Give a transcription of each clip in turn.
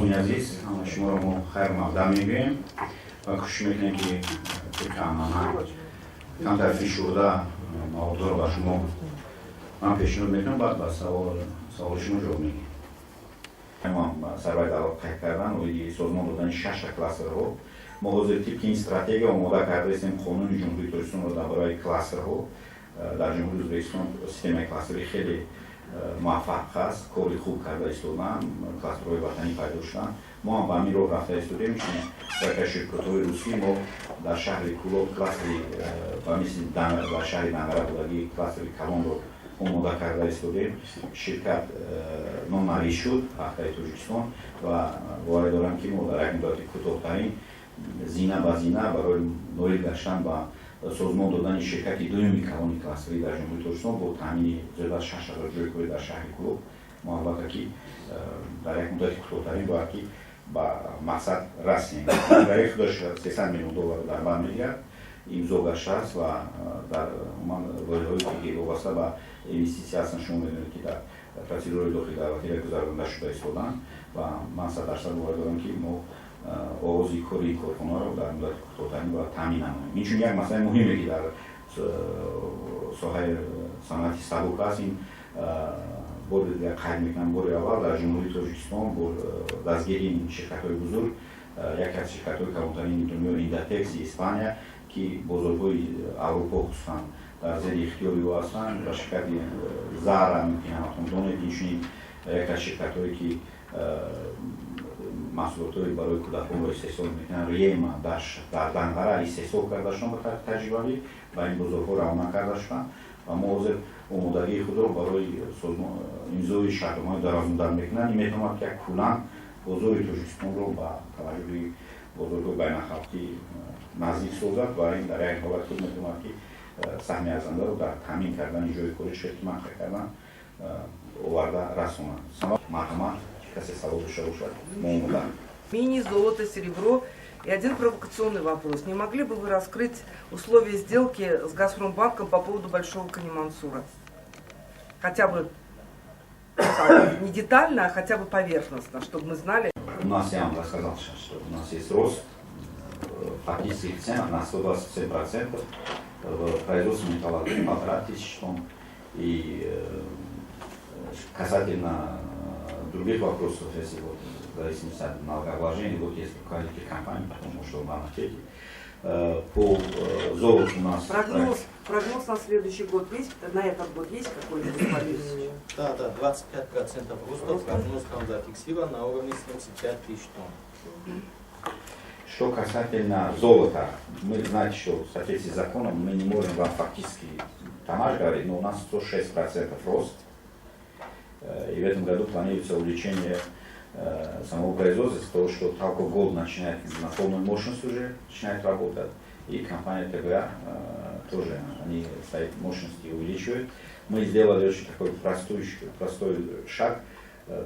Дӯстони азиз, шуморо мо хайр мақдам мегӯем ва кӯшиш мекунем, ки тибқи анъана камтар фишурда мавзӯъро ба шумо ман пешниҳод мекунам, баъд ба саволи шумо ҷавоб мегӯем. Сарвари давлат қайд кардан оиди созмон додани шашта кластерҳо. Мо ҳозир тибқи ин стратегия омода кардаистем Қонуни Ҷумҳурии Тоҷикистонро дар бораи кластерҳо. Дар Ҷумҳурии Ӯзбекистон системаи кластерӣ хеле муваффақ аст, кори хуб карда истодаанд, кластерҳои ватанӣ пайдо шуданд. Мо ҳам ба ҳамин роҳ рафта истодем. Чун яке аз ширкатҳои русӣ мо дар шаҳри Кӯлоб кластери ба мисли дар шаҳри Данғара будагӣ кластери калонро омода карда истодем. Ширкат номнавис шуд Пахтаи Тоҷикистон ва боварӣ дорам, ки мо дар як муддати кӯтоҳтарин зина ба зина барои ноил гаштан ба созмон додани ширкати дуюми калони кластерӣ дар Ҷумҳурии Тоҷикистон бо таъмини зиёда аз 6000 ҷойи корӣ дар шаҳри Кӯлоб мо албатта ки дар як муддати кӯтоҳтарин бояд ки ба мақсад расем. Проект худаш 300 миллион доллар дар бар мегирад, имзо гаштааст ва дар умуман лоиҳаҳое, ки вобаста ба инвеститсия ҳастанд, шумо медонед, ки дар процедураи дохили давлатиро гузаронда шуда истоданд ва ман 100% бовар дорам, ки мо оғози кори ин корхонаро дар муддати кӯтоҳтарин бояд таъмин намоем. Инчунин як масъалаи муҳиме, ки дар соҳаи саноати сабук аст, ин бори дигар қайд мекунам, бори аввал дар Ҷумҳурии Тоҷикистон бо дастгирии ширкатҳои бузург яке аз ширкатҳои калонтарини дунё, Индатекси Испания, ки бозорҳои Аврупо хусусан дар зери ихтиёри ӯ ҳастанд, ва ширкати Зара, мумкин ҳаматон донед, инчунин яке аз ширкатҳое, ки маҳсулотҳои барои кӯдаконро истеҳсол мекунанд, Риема, дар Данғара истеҳсол карда шуданд, ба тарзи таҷрибавӣ ба ин бозорҳо равона карда шуданд ва мо ҳозир омодагии худро барои имзои шартномаҳои дарозмуддат мекунанд. Ин метавонад, ки як куллан бозори Тоҷикистонро ба таваҷҷӯҳи бозорҳои байналхалқӣ наздик созад ва ин дар як ҳолат худ метавонад, ки саҳми арзандаро дар таъмин кардани ҷойи кори, ширкати ман кардан, оварда расонад. Марҳамат, касе савол дошта бошад, мо омода. Мини, золото, серебро. И один провокационный вопрос. Не могли бы вы раскрыть условия сделки с «Газпромбанком» по поводу Большого Канимансура? Хотя бы так, не детально, а хотя бы поверхностно, чтобы мы знали. У нас, я вам рассказал сейчас, что у нас есть рост фактических цен на 127%, в производстве металла 1500 тонн. И касательно других вопросов, если вот в зависимости от налогообложения, вот есть руководитель компании, потом может, он вам ответит. По золоту у нас. Прогноз на следующий год есть? На этот год есть какой-нибудь повышение? Да, 25% роста, прогноз там зафиксирован на уровне 75 тысяч тонн. Что касательно золота, мы знаете, что в соответствии с законом мы не можем вам фактически тоннаж говорить, но у нас 106% рост. И в этом году планируется увеличение самого производства из-за того, что Талко Голд начинает на полную мощность уже начинает работать. И компания ТБА тоже, они свои мощности увеличивают. Мы сделали очень такой простой шаг,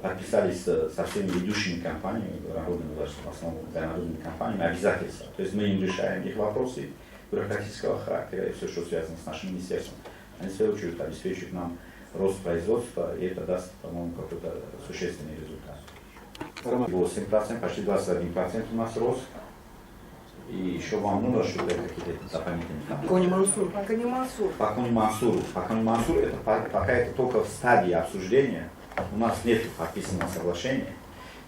подписались со всеми ведущими компаниями, народными, даже в основном народными компаниями, обязательства. То есть мы им решаем их вопросы бюрократического характера и все, что связано с нашим министерством. Они, в свою очередь, обеспечивают нам рост производства, и это даст, по-моему, какой-то существенный результат. 8%, почти 21% у нас рост. И еще вам нужно что-то, какие-то дополнительные там. Кони Мансур. Кони Мансур. По Кони Мансуру. По Кони Мансуру это пока это только в стадии обсуждения. У нас нет подписанного соглашения.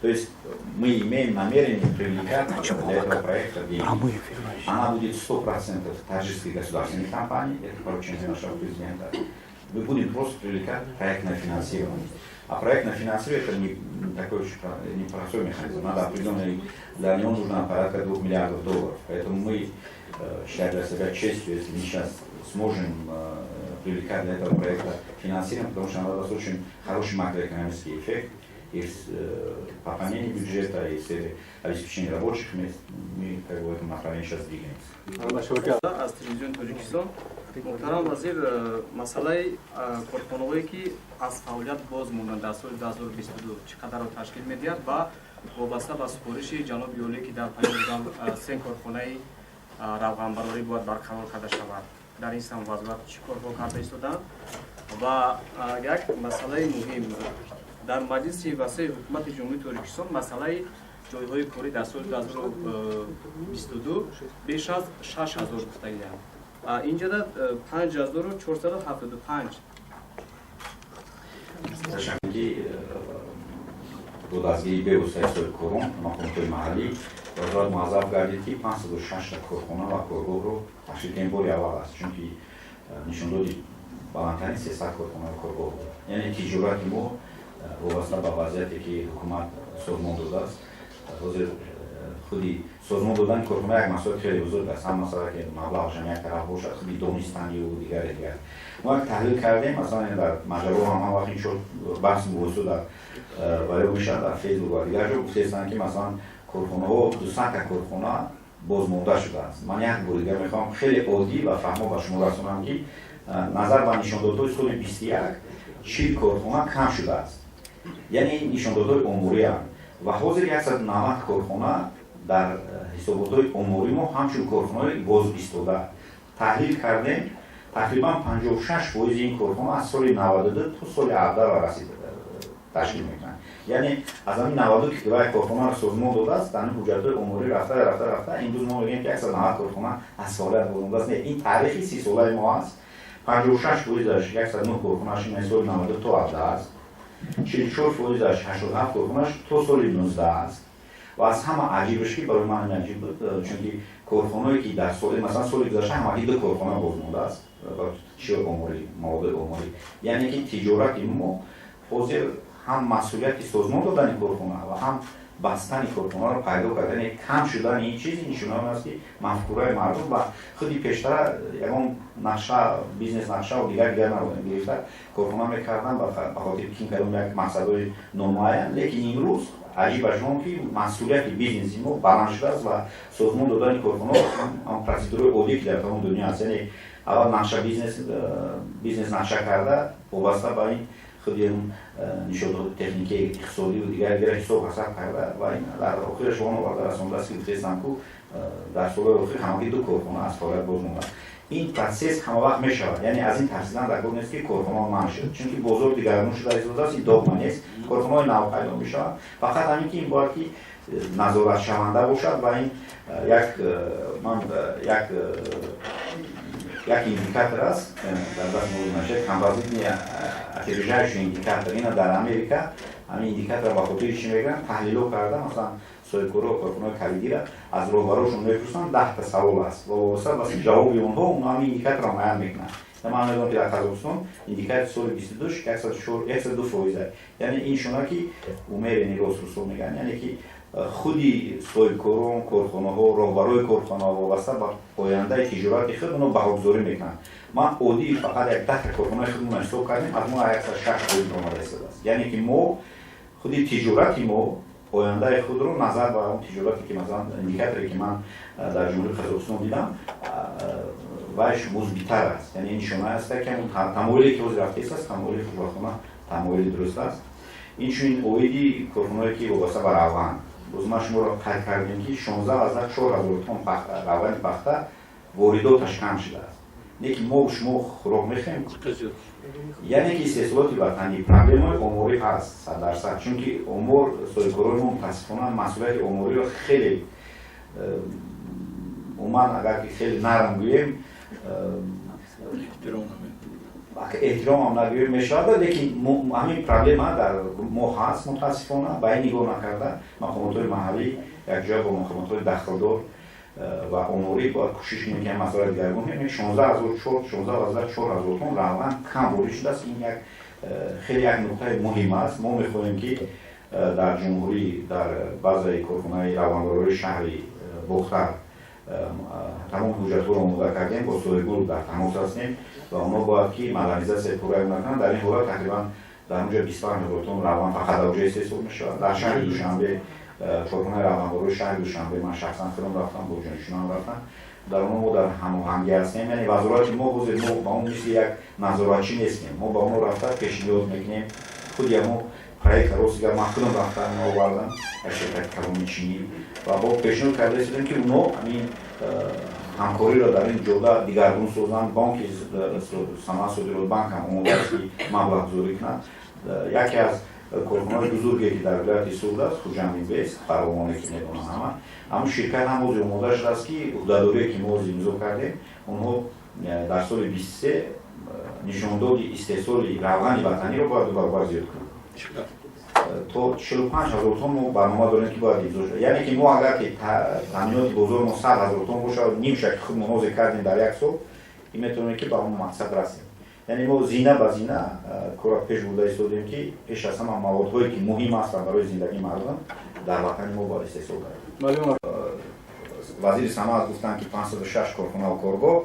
То есть мы имеем намерение привлекать для этого проекта деньги. Она будет 100% таджикской государственной компании, это поручение нашего президента. Мы будем просто привлекать проектное финансирование. А проектное финансирование — это не такой уж непростой механизм. Надо определенный, для него нужно порядка 2 миллиардов долларов. Поэтому мы считаем для себя честью, если мы сейчас сможем привлекать для этого проекта финансирование, потому что она даст очень хороший макроэкономический эффект и в пополнении бюджета, и в сфере обеспечения рабочих мест. Мы как бы в этом направлении сейчас двигаемся. Аз Телевизиони Тоҷикистон. Муҳтарам вазир, масъалаи корхонаҳое, ки аз фаъолият боз монданд дар соли 2022, чӣ қадарро ташкил медиҳад ва вобаста ба супориши ҷаноби олӣ, ки дар паём буданд, се корхонаи равғанбарорӣ бояд барқарор карда шавад, дар ин самт вазорат чӣ корҳо карда истоданд? Ва як масъалаи муҳим: дар маҷлиси васеи ҳукумати Ҷумҳурии Тоҷикистон масъалаи ҷойҳои корӣ дар соли 2022 беш аз 6000 гуфтагиам. Инҷода 5475. Ки бо дастгирии бевоситаи соҳибкорон, мақомотҳои маҳаллӣ, вазорат муаззаф гардид, ки 506 корхона ва коргоҳро ташкил кунем. Бори аввал аст, чунки нишондоди баландтарин 300 корхона ва коргоҳ буд. Яъне тиҷорати мо вобаста ба вазъияте, ки ҳукумат созмон додааст, ҳозир худи созмон додани корхона як масъулияти хеле бузург аст. Ҳам масъала, ки маблағашам як тараф бошад, худи донистанию дигаре дигар. Мо як таҳлил кардем, масалан, дар маҷалло ҳам ҳам вақт ин шуд баҳси мубоҳисо дар ваё мешавад, дар Фейсбук ва дигар ҷо гуфтаистанд, ки масалан корхонаҳо, 200-та корхона бозмонда шудааст. Ман як бор дигар мехоҳам хеле оддӣ ва фаҳмо ба шумо расонам, ки назар ба нишондодҳои соли 21 40 корхона кам шудааст, яъне нишондодҳои оморианд. Ва ҳозир 190 корхона дар ҳисоботҳои омории мо ҳамчун корхонаҳои бозистода таҳлил кардем. Тақрибан 56% ин корхона аз соли 92 то соли 17 расид ташкил мекунанд. Яъне аз ҳамин 92, ки вай корхонаро созмон додааст, дар ин ҳуҷҷатҳои оморӣ рафта, рафта, рафта имрӯз мо мегӯем, ки 190 корхона аз фаъолият бозмондааст. Не, ин таърихи 30-солаи мо аст. 56%-аш, 109 корхонааш, ин соли 92 то 17 аст, 44%-аш, 87 корхонааш то соли 19 аст. Ва аз ҳама аҷибаш, ки барои ман ин аҷиб буд, чунки корхонаое, ки дар соли, масалан, соли гузашта ҳамагӣ ду корхона бозмондааст. Чиё оморӣ, маводи оморӣ, яъне ки тиҷорати мо ҳозир ҳам масъулияти созмон додани корхона ва ҳам бастани корхонаро пайдо кард. Яъне кам шудани ин чиз нишонаон аст, ки мафкураи мардум ва худи пештара ягон нақша, бизнес нақшаву дигар дигар набудем, гирифта корхона мекардам ба хотири кин кардам як мақсадҳои номуайян. Лекин имрӯз аҷибаш он, ки масъулияти бизнеси мо баланд шудааст ва созмон додани корхонаҳо ҳам процедураи оддӣ, ки дар тамоми дунё аст, яъне аввал нақша, бизнес нақша карда, вобаста ба ин худи нишондоди техникии иқтисодиву дигар дигар ҳисоб ҳасаб карда ва ин дар охираш он оварда расондааст, ки гуфтаистам, ку дар солҳои охир ҳамагӣ ду корхона аз фаъолият боз монданд. Ин процесс ҳамавақт мешавад, яъне аз ин тарсидан дар кор нест, ки корхонаҳо манъ шуд, чунки бозор дигаргун шуда истодааст. Ин догма нест, корхонаҳои нав пайдо мешаванд. Фақат ҳамин, ки ин бояд ки назоратшаванда бошад. Ва ин як ман як индикатор аст дар даст нашед, композитный опережающий индикатор. Ина дар Америка ҳамин индикатор ба хотири чӣ мегӯянд? Таҳлило карда, масалан, соҳибкоро, корхонаҳои калидира аз роҳбарошон мепурсанд, 10-та савол аст ва вобаста ба ҷавоби онҳо онҳо ҳамин индикаторро муайян мекунанд. Ман медонам, ки дар Қазоқистон индикатори соли 22 102%, яъне ин нишона, ки умеренный рост русо мегӯянд, яъне ки худи соҳибкорон, корхонаҳо, роҳбарои корхонаҳо вобаста ба ояндаи тиҷорати худ онҳо баҳогузорӣ мекунанд. Ман оддӣ фақат як 10-та корхонаи худмон ҳисоб кардем, аз мо 106% омада истодааст. Яъне ки мо худи тиҷорати мо ояндаи худро назар ба он тиҷорате, ки масалан индикаторе, ки ман дар Ҷумҳурии Қазоқистон дидам, вайш мусбиттар аст. Яъне ин нишона аст, ки тамоиле, ки ҳозир рафтааст, тамоили хушбахтона тамоили дуруст аст. Инчунин оиди корхонаое, ки вобаста ба равған, боз ман шуморо қайд кардем, ки 16,4 ҳазор тонн равғани пахта воридоташ кам шудааст. Не ки мо шумо хӯрок мехӯрем, яъне ки истеҳсолоти ватанӣ. Проблемаи оморӣ ҳаст 100%, чунки омор, соҳибкорони мо мутаассифона масъулияти омориро хеле, умуман, агар ки хеле нарм гӯем, эҳтиромам нагӯем мешавад, лекин ҳамин проблема дар мо ҳаст мутаассифона. Ба ин нигоҳ накарда, мақомотҳои маҳаллӣ якҷоя бо мақомотҳои дахлдор ва оморӣ бояд кӯшиш кунем, ки масъала дигаргун кунем. 16,4 ҳазор тонн равған кам ворид шудааст. Ин як хеле як нуқтаи муҳим аст. Мо мехоҳем, ки дар ҷумҳурӣ, дар баъзаи корхонаи равғанбарории шаҳри Бохтар тамоми ҳуҷҷатҳоро омода кардем, бо соҳибмулк дар тамос ҳастем ва онҳо бояд ки модернизатсияи пурра накунанд. Дар ин ҳолат тақрибан дар онҷо 25 ҳазор тонн равған фақат дар оҷа истеҳсол мешавад. Дар шаҳри Душанбе, корхонаи равғанбарории шаҳри Душанбе, ман шахсан худам рафтам, бо ҷонишинам рафтам, дар онҳо мо дар ҳамоҳангӣ ҳастем. Яъне вазорати мо ҳозир мо ба он мисли як назоратчӣ нестем, мо ба онҳо рафта пешниҳод мекунем. Худи ҳамо проекта, рости гап, ман худам рафта овардам, як ширкати калони чинӣ, ва бо пешниҳод карда истодем, ки онҳо ҳамин ҳамкориро дар ин ҷода дигаргун созанд. Бонки саноат содирот банк ҳам омода аст, ки маблағгузорӣ кунад. Яке аз Корхонаи бузурге, ки дар вилояти Суғд аст, Хуҷанд Инвест, фаровоне ки медонанд ҳама, ҳамун ширкат ҳам ҳозир омода шудааст, ки ӯҳдадорие, ки мо ҳозир имзо кардем, онҳо дар соли 23 нишондоди истеҳсоли равғани ватаниро бояд 2 баробар зиёд кунанд, то 45 000 тонн. Мо барнома дорем, ки бояд имзо шавад. Яъне ки мо агар ки таъминоти бозори мо 100 000 тонн бошад, нимша ки худ мо ҳозир кардем дар як сол, ин метавонем, ки ба он мақсад расем. Яъне мо зина ба зина корро пеш бурда истодем, ки пеш аз ҳама маводҳое, ки муҳим ҳастанд барои зиндагии мардум, дар ватани мо бояд истеҳсол гардад. Вазири саноат гуфтанд, ки 506 корхонаву коргоҳ,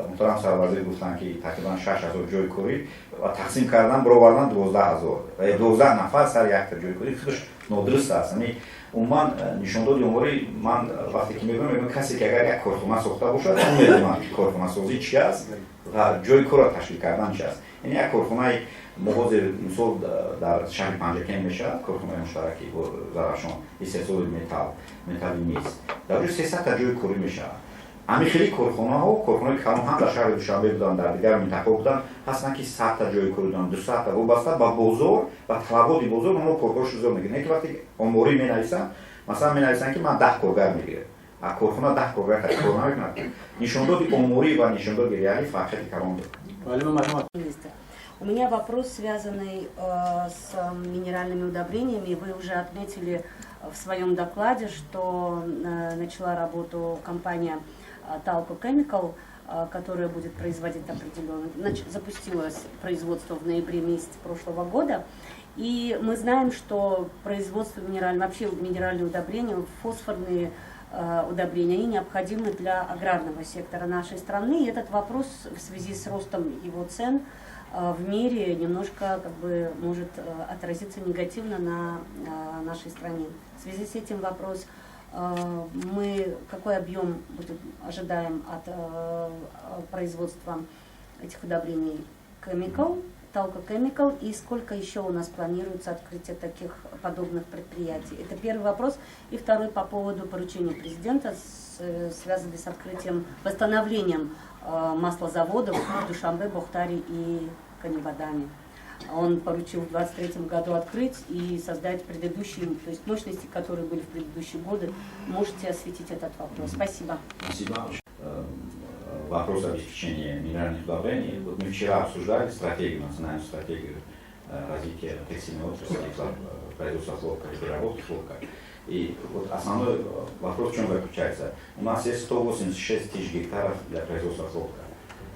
муҳтарам сарвазир гуфтанд, ки тақрибан 6000 ҷои корӣ ва тақсим кардан баровардан 12 000, 12 нафар сари якта ҷои корӣ, худаш нодуруст аст. Яъне умуман нишондоди оморӣ, ман вақте ки мегӯям, мегӯям, касе ки агар як корхона сохта бошад, он медонад, ки корхонасозӣ чи аст ва ҷои корро ташкил кардан чи аст. Яъне як корхонаи мо ҳозир, мисол, дар шаҳри Панҷакент мешавад корхонаи муштараки бо Зарафшон, истеҳсоли металл, металли мис, дар ҷои 300-та ҷои корӣ мешавад. Ҳамин хели корхонаҳо, корхонаи калон ҳам дар шаҳри Душанбе буданд, дар дигар минтақаҳо буданд, ҳастанд, ки 100-та ҷои корӣ доранд, 200-та. Вобаста ба бозор ва талаботи бозор онҳо корҳоашро зиёд мекунанд. Ки вақте оморӣ менависанд, масалан, менависанд, ки ман 10 коргар мегирам, а корхона 10 коргар кор намекунад. Нишондоди оморӣ ва нишондоди реалӣ фарқияти калон дорад. У меня вопрос, связанный с минеральными удобрениями. Вы уже отметили в своем докладе, что начала работу компания Talco Chemical, которая будет производить определенный, запустилось производство в ноябре месяце прошлого года. И мы знаем, что производство минерального, вообще минеральные удобрения, фосфорные удобрения, они необходимы для аграрного сектора нашей страны. И этот вопрос в связи с ростом его цен в мире немножко как бы может отразиться негативно на нашей стране. В связи с этим вопрос: мы какой объем будем, ожидаем от производства этих удобрений Chemical, Talco Chemical, и сколько еще у нас планируется открытие таких подобных предприятий? Это первый вопрос. И второй по поводу поручения президента, связанный с открытием, восстановлением маслозаводов в Душанбе, Бохтаре и Канибадаме. Он поручил в 2023 году открыть и создать предыдущие, то есть мощности, которые были в предыдущие годы. Можете осветить этот вопрос? Спасибо. Спасибо. Вопрос обеспечения минеральных удобрений. Вот мы вчера обсуждали стратегию, национальную стратегию развития текстильной отрасли, производства хлопка и переработки хлопка. И вот основной вопрос в чем заключается? У нас есть 186 тысяч гектаров для производства хлопка.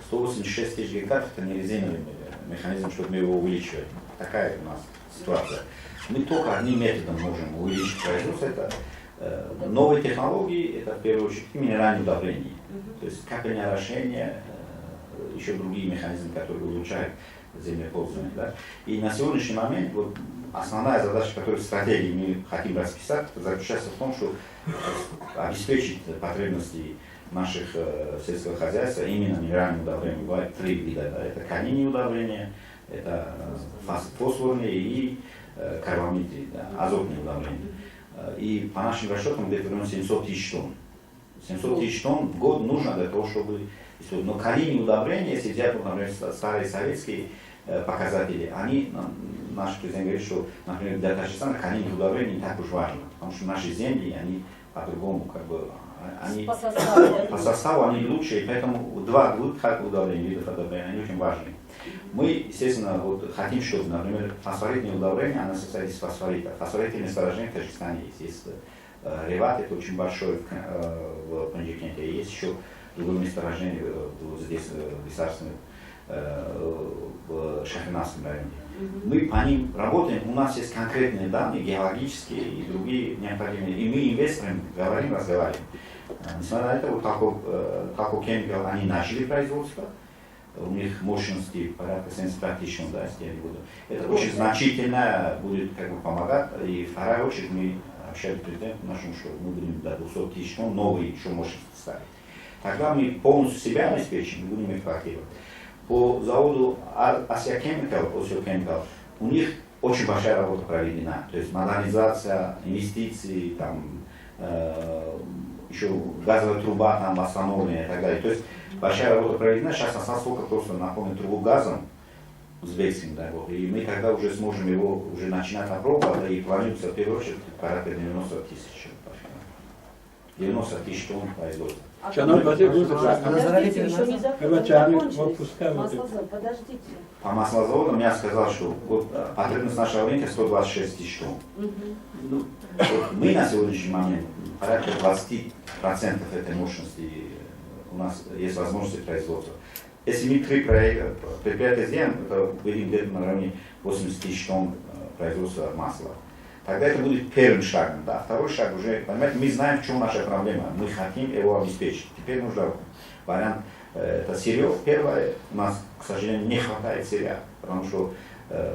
186 тысяч гектаров – это не резиновый механизм, чтобы мы его увеличивали. Такая у нас ситуация. Мы только одним методом можем увеличить производство – это новые технологии, это в первую очередь минеральные удобрения. То есть капельное орошение, еще другие механизмы, которые улучшают землепользование. Да? И на сегодняшний момент вот основная задача, которую в стратегии мы хотим расписать, заключается в том, что обеспечить потребности наших сельского хозяйства именно минеральным удобрением. Бывает три вида. Да? Это калийные удобрения, это фосфорные и карбамиды, да, азотные удобрения. И по нашим расчетам где-то примерно 700 тысяч тонн. 700 тысяч тонн в год нужно для того, чтобы. Но калийные удобрения, если взять, вот, например, старые советские показатели, они, наш президент говорит, что, например, для Таджикистана калийные удобрения не так уж важно, потому что наши земли, они по-другому, как бы, они по составу, по составу они лучше, и поэтому два удобрения, видов удобрений, они очень важны. Мы, естественно, вот хотим, чтобы, например, фосфоритные удобрения, она состоит из фосфорита. Фосфоритные месторождения в Таджикистане есть. Есть Реват, это очень большой в Панджикенте, есть еще другое месторождение вот здесь, в Гисарском, в Шахринасском районе. Мы по ним работаем, у нас есть конкретные данные, геологические и другие необходимые, и мы инвесторам говорим, разговариваем. Несмотря на это, вот Talco Chemical, они начали производство, у них мощности порядка 75 тысяч тонн, да, если я не буду. Это очень значительно будет как бы помогать. И вторая очередь, мы обещали президенту нашему, что мы будем до 200 тысяч тонн новые еще мощности ставить. Тогда мы полностью себя обеспечим и будем экспортировать. По заводу Asia Chemical, Asia Chemical, у них очень большая работа проведена. То есть модернизация, инвестиции, там, еще газовая труба там восстановлена и так далее. То есть большая работа проведена, сейчас осталось только просто наполнить трубу газом. Узбекским, дай бог. И мы тогда уже сможем его уже начинать опробовать, и планируется в первую очередь порядка 90 тысяч. 90 тысяч тонн производства. Подождите, еще не закончились. Подождите. По маслозаводам я сказал, что вот потребность нашего рынка 126 тысяч тонн. Ну, вот мы на сегодняшний момент порядка 20% этой мощности у нас есть возможность производства. Если мы три предприятия сделаем, это выйдем где-то на районе 80 тысяч тонн производства масла. Тогда это будет первым шагом. Да? Второй шаг уже, понимаете, мы знаем, в чем наша проблема. Мы хотим его обеспечить. Теперь нужно вариант, это сырье. Первое, у нас, к сожалению, не хватает сырья, потому что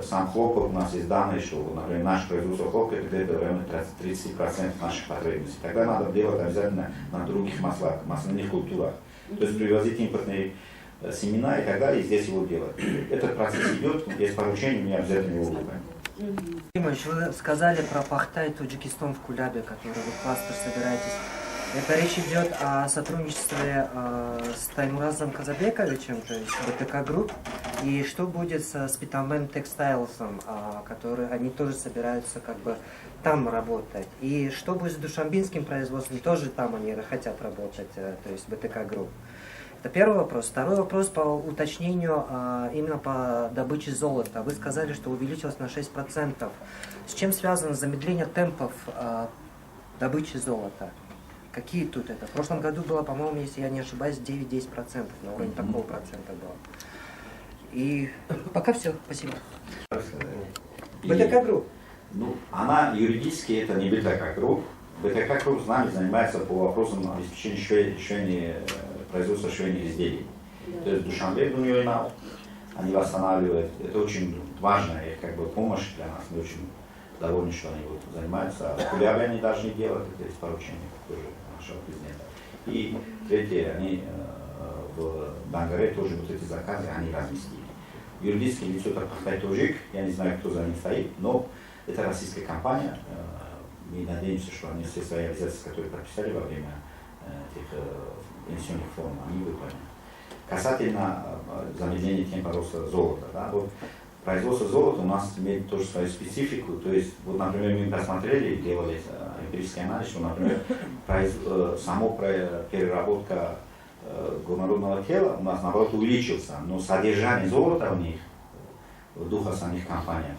сам хлопок, у нас есть данные, что, например, наше производство хлопка это где-то в районе 30% наших потребностей. Тогда надо делать обязательно на других маслах, масляных культурах. То есть привозить импортные семена и так далее, и здесь его делать. Этот процесс идет, есть поручение, мы обязательно его выполним. Вы сказали про Пахта и Таджикистан в Кулябе, который вы кластер собираетесь. Это речь идет о сотрудничестве с Таймуразом Казабековичем, то есть БТК Групп, и что будет со Спитамен Текстайлсом, который они тоже собираются как бы там работать. И что будет с душанбинским производством, тоже там они хотят работать, то есть БТК Групп. Это первый вопрос. Второй вопрос по уточнению именно по добыче золота. Вы сказали, что увеличилось на 6%. С чем связано замедление темпов добычи золота? Какие тут это? В прошлом году было, по-моему, если я не ошибаюсь, 9-10%. На уровне такого процента было. И пока все. Спасибо. БТК Групп. Ну, она юридически это не БТК Групп. БТК Групп с нами занимается по вопросам обеспечения производства швейных изделий. Да. То есть Душанбе Дуньёйнау, они восстанавливают. Это очень важная их как бы помощь для нас. Мы очень довольны, что они вот занимаются. А Кулябе они должны делать, это есть поручение тоже нашего президента. И третье, они в Дангаре тоже вот эти заказы они разместили. Юридическое лицо это Пахтай Тоджик, я не знаю, кто за ним стоит, но это российская компания. Мы надеемся, что они все свои обязательства, которые подписали во время этих инвестиционных форумов, они выполнят. Касательно замедления темпа роста золота, да, вот производство золота у нас имеет тоже свою специфику. То есть, вот, например, мы посмотрели, делали эмпирический анализ, что, например, сама переработка горнорудного тела у нас, наоборот, увеличился, но содержание золота в них, в двух основных компаниях,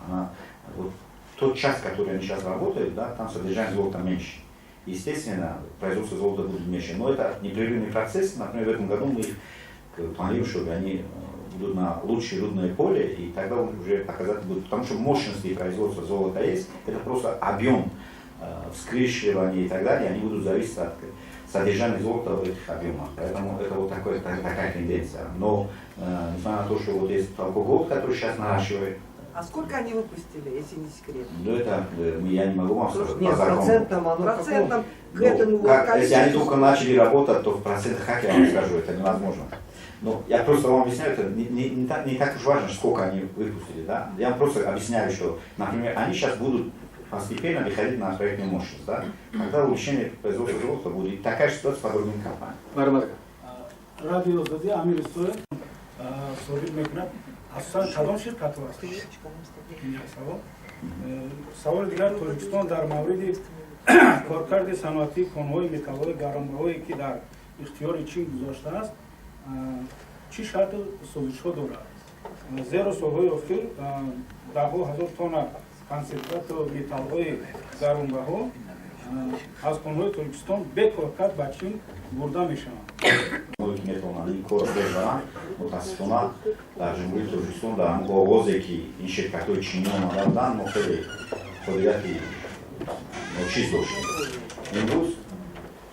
она, вот, тот час, который они сейчас работают, да, там содержание золота меньше. Естественно, производство золота будет меньше, но это непрерывный процесс. Например, в этом году мы их планируем, чтобы они будут на лучшее рудное поле, и тогда уже показатель будет, потому что мощности производства золота есть, это просто объем вскрышивания и так далее, они будут зависеть от содержания золота в этих объемах. Поэтому это вот такая тенденция. Но несмотря на то, что вот есть алкоголь, который сейчас наращивает. А сколько они выпустили, если не секрет? Ну это я не могу вам сказать. Нет, по закону. Процентом оно процентом к ну, этому как, если они только начали работать, то в процентах, как я вам скажу, это невозможно. Но я просто вам объясняю, это не так уж важно, сколько они выпустили. Да? Я вам просто объясняю, что, например, они сейчас будут постепенно выходить на проектную мощность. Да? Когда увеличение производства золота будет, такая же ситуация по другим компаниям. Радио Озодӣ Амир Исоев собит мекунад. Асосан кадом ширкатҳо аст? Савол. Саволи дигар, Тоҷикистон дар мавриди коркарди саноатии конҳои металлҳои гаронбаҳое, ки дар ихтиёри Чин гузоштааст, чӣ шарту созишҳо дорад? Зеро солҳои охир даҳҳо ҳазор тонна консентрату металлҳои гаронбаҳо аз конҳои Тоҷикистон бекоркард ба Чин бурда мешаванд. Ки метавонанд ин корро пеш баранд, мутаассифона дар Ҷумҳурии Тоҷикистон дар ҳамон оғозе, ки ин ширкатҳои чинӣ омада буданд, мо хеле қобилияти ночиз доштем. Имрӯз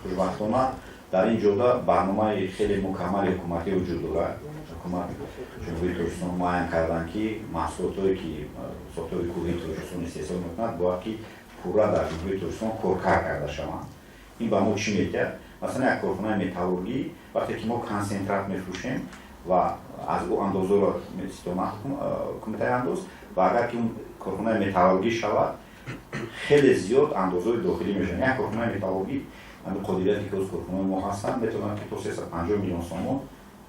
хушбахтона дар ин ҷода барномаи хеле мукаммали ҳукуматӣ вуҷуд дорад. Ҳукумат Ҷумҳурии Тоҷикистон муайян карданд, ки маҳсулотое, ки сохтори кӯҳии Тоҷикистон истеҳсол мекунад, бояд ки пурра дар Ҷумҳурии Тоҷикистон коркард карда шаванд. Ин ба мо чӣ медиҳад? Масалан, як корхонаи металлургӣ, вақте ки мо консентрат мефурӯшем ва аз ӯ андозоро меситонад кумитаи андоз, ва агар ки корхонаи металлургӣ шавад, хеле зиёд андозҳои дохилӣ мешаванд. Як корхонаи металлургӣ, ҳамин қобилияте ки оз корхонаи мо ҳастанд, метавонанд ки то 350 миллион сомон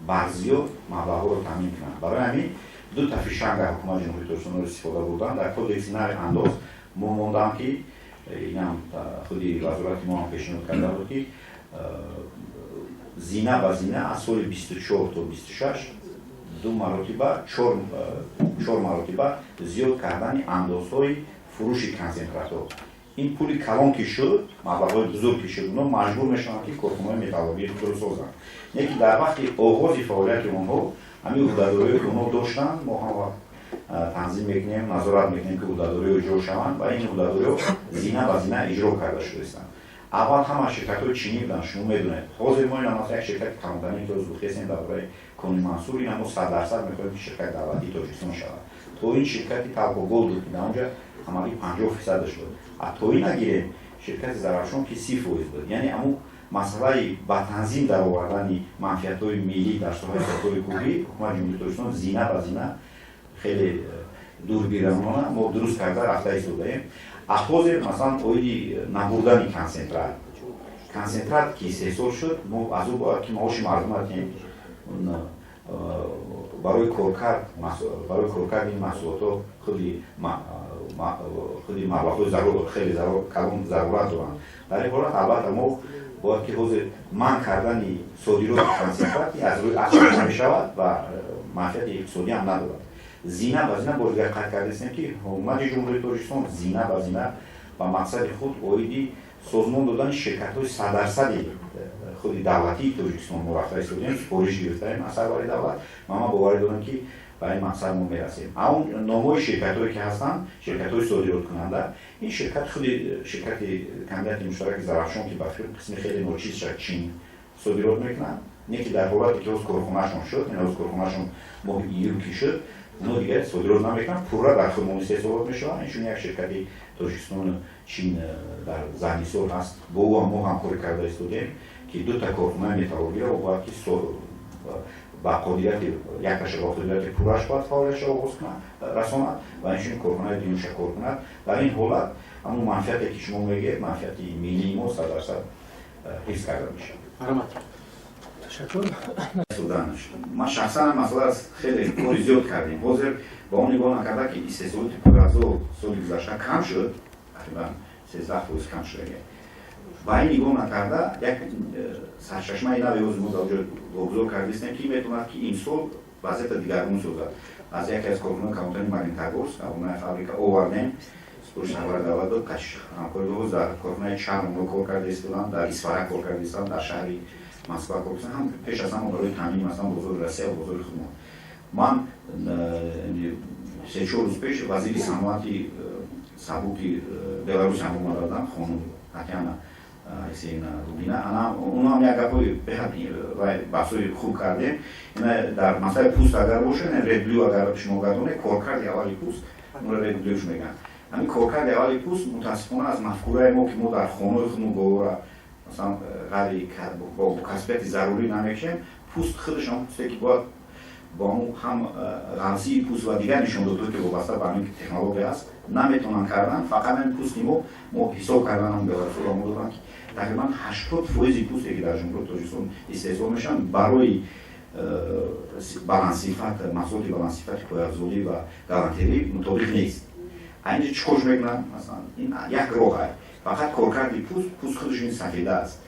бар зиёд маблағҳоро таъмин кунанд. Барои ҳамин Ду та фишанга ҳукумати Ҷумҳурии Тоҷикистонро истифода бурдан. Дар кодекси нави андоз мо мондам, ки инам худи вазорати мо ҳам пешниҳод карда буд, ки зина ба зина аз соли 24 то 26 ду маротиба, чор маротиба зиёд кардани андозҳои фурӯши консентратҳо. Ин пули калон ки шуд, маблағҳои бузург ки шуд, онҳо маҷбур мешаванд, ки корхонаҳои металлургии худро созанд. Лекин дар вақти оғози фаъолияти онҳо ҳамин ӯҳдадориҳое, ки онҳо доштанд, мо ҳам вақт танзим мекунем, назорат мекунем, ки ӯҳдадориҳо иҷро шаванд, ва ин ӯҳдадориҳо зина ба зина иҷро карда шудаистанд. Аввал ҳама ширкатҳои чинӣ буданд, шумо медонед. Ҳозир мо ина, масалан, як ширкати калонтарин, ки гуфтесем дар бораи Кони Мансур, ина мо 100% мехоҳем, ки ширкати давлатии Тоҷикистон шавад. То ин ширкати Талкогол буд, ки дар онҷа ҳамагӣ 50 фисадаш буд. А то ин нагирем, ширкати Зарафшон, ки 30% буд. Яъне аму масъалаи ба танзим даровардани манфиатҳои миллӣ дар соҳаи сохтори кӯҳӣ, ҳукумати Ҷумҳурии Тоҷикистон зина ба зина хеле дурбиранона мо дуруст карда рафта истодаем. А ҳозир, масалан, оиди набурдани консентрат, консентрат ки истеҳсол шуд, мо аз ӯ бояд ки маоши мардума диҳем. Барои коркард ин маҳсулотҳо худи маблағҳои зарур, хеле калон зарурат доранд. Дар ин ҳолат, албатта, мо бояд ки ҳозир манъ кардани содироти консентрат аз рӯи ақл намешавад ва манфиати иқтисодӣ ҳам надорад. Зина ба зина, бори дигар қайд кардастем, ки ҳукумати Ҷумҳурии Тоҷикистон зина ба зина ба мақсади худ оиди созмон додани ширкатҳои 100 дарсади худи давлатии Тоҷикистон мо рафта истодем, супориш гирифтаем аз сарвари давлат, ва ман боварӣ дорам, ки ба ин мақсад мо мерасем. А он номҳои ширкатҳое, ки ҳастанд, ширкатҳои содироткунанда, ин ширкат, худи ширкати комбинати муштараки Зарафшон, ки ба қисми хеле ночизша Чин содирот мекунанд, не ки дар ҳолате ки ҳоз корхонаашон шуд, ин ҳоз корхонаашон моҳи июл ки шуд, оно дигар содирот намекунанд, пурра дар худмон истеҳсолот мешаванд. Инчунин як ширкати Тоҷикистону Чин дар Зарнисор ҳаст, бо ӯ ҳам мо ҳамкорӣ карда истодем, ки дута корхонаи металлургиро бояд ки ба қобилияти, якташа ба қобилияти пурраш бояд фаъолиятша оғоз кунад, расонад, ва инчунин корхонаи дуюмша кор кунад. Дар ин ҳолат ҳамун манфиате, ки шумо мегӯед, манфиати миллии мо 100% ҳифз карда мешавад. Ташаккур. Ман шахсан масъала хеле кори зиёд кардем. Ҳозир ба он нигоҳ накарда, ки истеҳсолоти пойафзол соли гузашта кам шуд, тақрибан 13% кам шуда, ба ин нигоҳ накарда, як сарчашмаи нави ҳозир мо дар ҷо вогузор кардистем, ки метавонад, ки имсол вазъията дигаргун созад. Аз яке аз корхонаи калонтарини Магнитогорск, корхонаи фабрика овардем, супориш сарвари давлат дод, ҳамкорӣ дар корхонаи чарм онҳо кор карда истоданд, дар Исфара кор карда истоданд, дар шаҳри Москва кор карданд, ҳам пеш аз ҳама барои таъмини, масалан, бозори Россия ва бозори худмон. Ман 3-4 рӯз пеш вазири саноати сабуки Беларус ҳам омада будам, хонум Татьяна Алексеевна Лугина. Ана оно ҳам як гапҳои беҳад баҳсҳои хуб кардем. Дар масъалаи пӯст агар бошад, Red Blue, агар шумо гардонед, коркарди аввали пӯст, онро Red Blue мегӯянд. Ҳамин коркарди аввали пӯст, мутаассифона, аз мафкураи мо, ки мо дар хонаҳои худмон говора, масалан, ғайри бо касбияти зарурӣ намекушем, пӯст худашон пӯсте, ки бояд бо ҳам ғафзии пӯст ва дигар нишондодҳое, ки вобаста ба ҳамин технология аст, наметавонанд кардан. Фақат ҳамин пӯсти мо ҳисоб кардан ҳам беларусҳо мо доданд, ки тақрибан 80 фоизи пӯсте, ки дар Ҷумҳурии Тоҷикистон истеҳсол мешаванд, барои баландсифат, маҳсулоти баландсифати пойафзолӣ ва галантерӣ мутобиқ нест. А инҷа чӣ кор мекунанд? Масалан, ин як роҳ фақат коркарди пӯст. Пӯст худаш ин сафеда аст,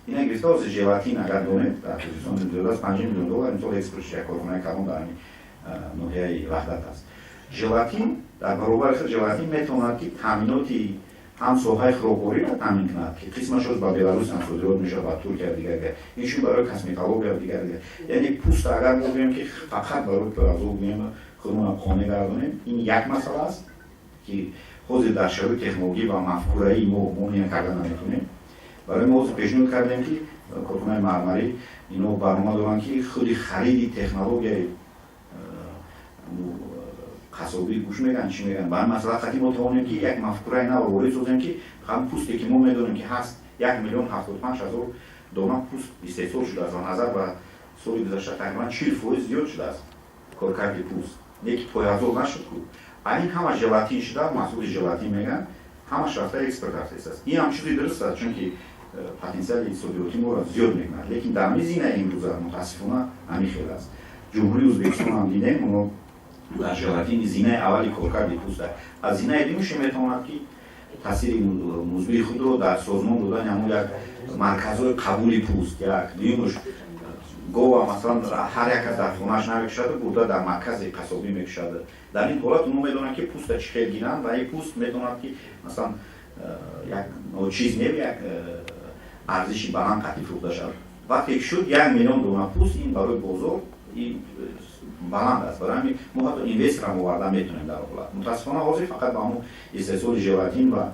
ина гирифта, ҳозир желатин, агар донед, дар Тоҷикистон зиёда аз 5 миллион доллар имсол экспортш як корхонаи калон дар ҳамин ноҳияи Ваҳдат аст. Желатин дар баробари худ желатин метавонад, ки таъминоти ҳам соҳаи хӯроквориро таъмин кунад, ки қисмаш ба Беларус ҳам содирот мешавад, ба Туркия, дигар дигар, инчунин барои косметология, дигар дигар. Яъне пӯст агар мо гӯем, ки фақат барои пойафзол гӯем, худмонам қонеъ гардонем, ин як масъала аст, ки ҳозир дар шароити технологӣ ва мафкураи мо ин карда наметавонем. Барои мо ҳозир пешниҳод кардем, ки корхонаи мармарӣ ино барнома доранд, ки худи хариди технологияи қассобӣ гӯш мегӯянд, чӣ мегӯянд, ба ҳамин масъала қатъи мо тавонем, ки як мафкураи нав ворид созем, ки ҳам пӯсте, ки мо медонем, ки ҳаст, 1 075 000 дона пӯст истеҳсол шудааст ва назар ба соли гузашта тақрибан 40% зиёд шудааст коркарди пӯст, не ки пойафзол нашуд ку. А ин ҳама желатин шуда, маҳсули желатин мегӯянд, ҳамаш рафта экспорт рафтааст. Ин ҳам чизи дуруст аст, чунки потенсиали содиротӣ моро зиёд мекунад, лекин дар ҳамин зина имрӯза, мутаассифона, ҳамин хел аст. Ҷумҳурии Ӯзбекистон ҳам дидем, оно Дар желатини зинаи аввали коркарди пӯст, аз зинаи дуюмше метавонад, ки таъсири мусбии худро дар созмон додани ҳамон як марказҳои қабули пӯст. Як дуюмш, гова, масалан, ҳар як кас дар хонааш намекушаду, бурда дар маркази қассобӣ мекушад. Дар ин ҳолат онҳо медонанд, ки пӯста чӣ хел гиранд, ва ин пӯст метавонад, ки масалан як ночиз не, як арзиши баланд қатъи фурӯхта шавад. Вақте ки шуд 1 миллион дона пӯст, ин барои бозор ин баланд аст. Барои ҳамин мо ҳатто инвесторам оварда метавонем дар ҳолат. Мутаассифона, ҳозир фақат ба ҳамон истеҳсоли желатин ва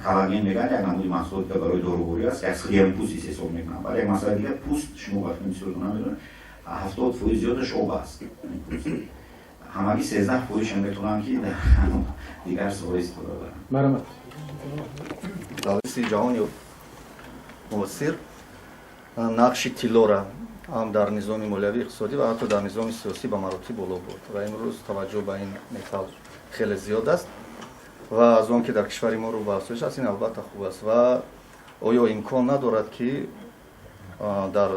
коллаген мегӯянд, як намуди маҳсулот, ки барои доруворӣ аст, як сирям пӯст истеҳсол мекунанд. Вале як масъалаи дигар, пӯст, шумо вақти бисёр намедонед, 70% зиёдаш об аст, ҳамагӣ 13 фоизша метавонанд, ки дар дигар соҳа истифода баранд. Марҳамат. Давлати ҷаҳони муосир нақши тиллора ҳам дар низоми молиявӣ, иқтисодӣ ва ҳатто дар низоми сиёсӣ ба маротиб боло бурд ва имрӯз таваҷҷӯҳ ба ин металл хеле зиёд аст ва аз он ки дар кишвари мо рӯ ба афзоиш аст, ин албатта хуб аст. Ва оё имкон надорад, ки дар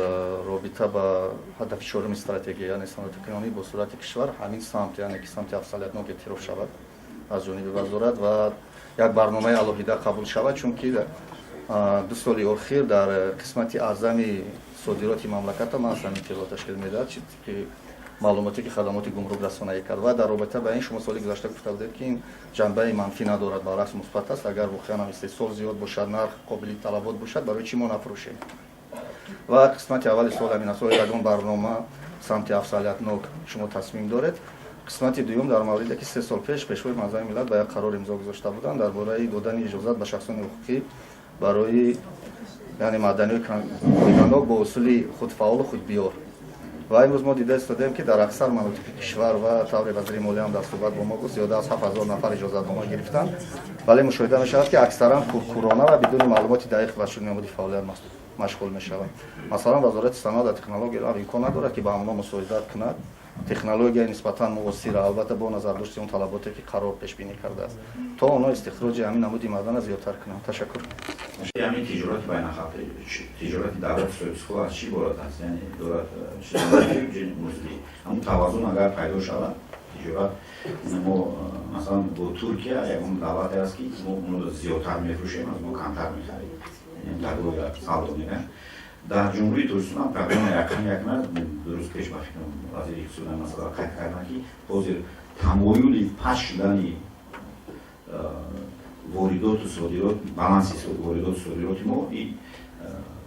робита ба ҳадафи чоруми стратегия, яъне саноатикунонии босуръати кишвар, ҳамин самт, яъне ки самти афзалиятнок эътироф шавад аз ҷониби вазорат ва як барномаи алоҳида қабул шавад? Чунки 2 соли охир дар қисмати аъзами содироти мамлаката маҳз ҳамин тилло ташкил медиҳад, ки маълумоте ки хадамоти гумрук расонаӣ кард. Ва дар робита ба ин шумо соли гузашта гуфта будед, ки ин ҷанбаи манфӣ надорад, баръакс мусбат аст. Агар воқеан ҳам истеҳсол зиёд бошад, нарх қобили талабот бошад, барои чӣ мо нафурӯшем? Ва қисмати аввали суол ҳамин аст: оё ягон барнома самти афзалиятнок шумо тасмим доред? Қисмати дуюм дар мавриде, ки 3 сол пеш Пешвои муаззами миллат ба як қарор имзо гузошта буданд дар бораи додани иҷозат ба шахсони ҳуқуқӣ барои, яъне, маъданиҳои фоиданок бо усули худфаъолу худбиёр. Ва имрӯз мо дида истодаем, ки дар аксар манотиқи кишвар, ва тавре вазири молия ҳам дар суҳбат бо мо гуфт, зиёда аз 7000 нафар иҷозатнома гирифтанд, вале мушоҳида мешавад, ки аксаран куркурона ва бидуни маълумоти дақиқ ба чунин намуди фаъолият машғул мешаванд. Масалан, Вазорати саноат ва технология имкон надорад, ки ба ҳамонҳо мусоидат кунад, технологияи нисбатан муосира, албатта бо назардошти он талаботе, ки қарор пешбинӣ кардааст, то онҳо истихроҷи ҳамин намуди маъдана зиёдтар кунанд? Ташаккур. Ҳамин тиҷорати байнахалқӣ, тиҷорати давлати соҳибистиқлол аз чӣ иборат аст? Яъне дорад музди ҳамун тавазун агар пайдо шавад, тиҷорат мо, масалан, бо Туркия ягон давлате аст, ки мо онро зиёдтар мефурӯшем, аз мо камтар мехарем, торговля сальдо мегӯянд. Дар Ҷумҳурии Тоҷикистон ҳам проблема рақами як на дуруст. Пеш, ба фикрам, вазири иқтисод масъала қайд карданд, ки ҳозир тамоюли паст шудани воридоту содирот, баланси воридоту содироти мо ин